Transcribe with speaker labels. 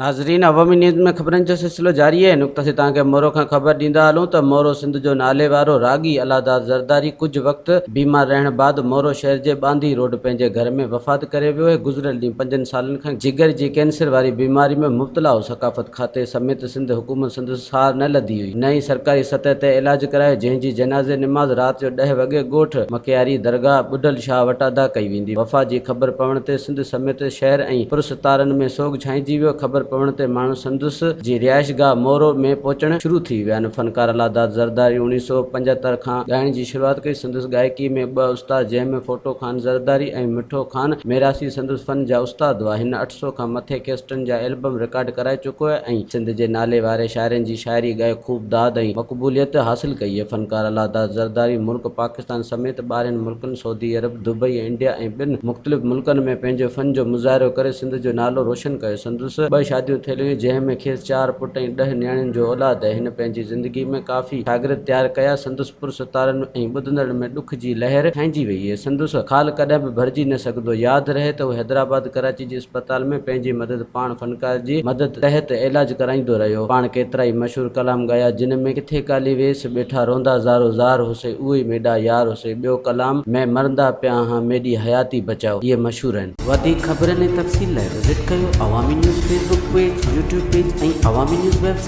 Speaker 1: ناظرين عوامي نيوز ۾ خبرن جو سلسلو جاري آهي نقطه سي توهان کي مورو کان خبر ڏيندا هلون ته مورو سنڌ جو نالي وارو راڳي الله داد زرداري ڪجهه وقت بيمار رهڻ بعد مورو شهر جي ٻانڌي روڊ پنهنجي گهر ۾ وفات ڪري ويو آهي گذريل ڏينهن پنجن سالن کان جگر جي ڪينسر واري بيماري ۾ مبتلا هو ثقافت کاتي سميت سنڌ حڪومت سندس سار نه لڌي هئي نه ئي سرڪاري سطح تي علاج ڪرايو جنهن جي جنازي نماز رات جو ڏهه وڳي ڳوٺ مڪياري درگاهه ٻڍل شاهه وٽ ادا ڪئي ويندي وفات جي خبر پوڻ تي سنڌ سميت شهر ۽ پرستارن ۾ سوڳ ڇانئجي ويو خبر پوڻ تي ماڻهو سندس جي رهائشگاهه مورو ۾ پهچڻ شروع ٿي ويا آهن فنڪار الله داد زرداري 1975 کان ڳائڻ جي شروعات ڪئي سندس ڳائڪي ۾ ٻه استاد جنهن ۾ ڦوٽو خان زرداري ۽ مٺو خان ميراسي سندس فن جا استاد هئا هن 800 کان مٿي ڪيسٽن جا البم رڪارڊ ڪرائي چڪو آهي ۽ سنڌ جي نالي واري شاعرن جي شاعري ڳائي خوب داد ۽ مقبوليت حاصل ڪئي آهي. فنڪار الله داد زرداري ملڪ پاڪستان سميت ٻاهرين ملڪن سعودي عرب، دبئي ۽ انڊيا ۽ ٻين مختلف ملڪن ۾ پنهنجي فن جو مظاهرو ڪري سنڌ جو نالو روشن ڪيو. سندس ٻه شاديون ٿيل هيون جنهن ۾ کيس چار پٽ ۽ ڏهه نياڻين جو اولاد آهي. هن پنهنجي زندگي ۾ ڪافي شاگرد تيار ڪيا. سندس پرستارن ۽ ٻڌندڙن ۾ ڏک جي لهر ڇانئجي وئي آهي. سندس خال ڪڏهن به ڀرجي نه سگهندو. ياد رهي ته هو حيدرآباد، ڪراچي جي اسپتال ۾ پنهنجي مدد پاڻ فنڪار جي مدد تحت علاج ڪرائيندو رهيو. پاڻ ڪيترائي مشهور ڪلام ڳايا جن ۾ ڪٿي ڪالي ويس، ٻيٺا روندا زارو زار هوسي اهوئي ميڏا يار هوسي، ٻيو ڪلام مين مرندا پيا هان ميڏي حياتي بچائو اهي مشهور آهن.
Speaker 2: وڌيڪ خبرن ۽ تفصيل لاء وزٽ ڪيو Awami news Facebook page, YouTube page ۽ Awami news website.